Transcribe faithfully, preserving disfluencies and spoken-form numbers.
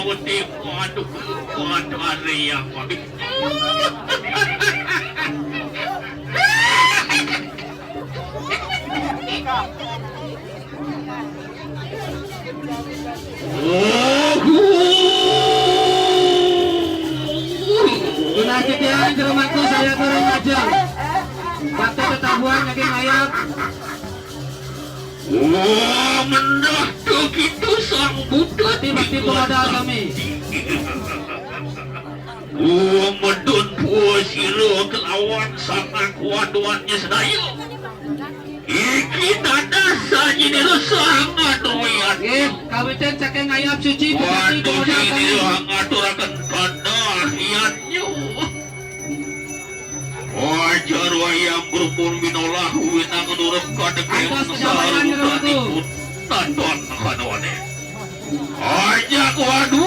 Putih, waduh, waduh, ada yang waduh. Genah titiang jero mangku saya turun aja. Bakti tetabuhan lagi ngayap. Wah, mendah tuh gitu sang budak. Bakti, bakti kepada kami. Wah, medun pua sira kelawan sanak waduannya sedaya. Iki dadah saji nira sangat rumiyin. Nggih, kawitin saking ngayap suci bupati waduh, kepada ini kami. Ngaturaken tanda riannya. Wajar wayang berpun binolah winang nurep kadekeng. Antos kejawayan sarutanipun. Nonton kanoane. Ajak waduh.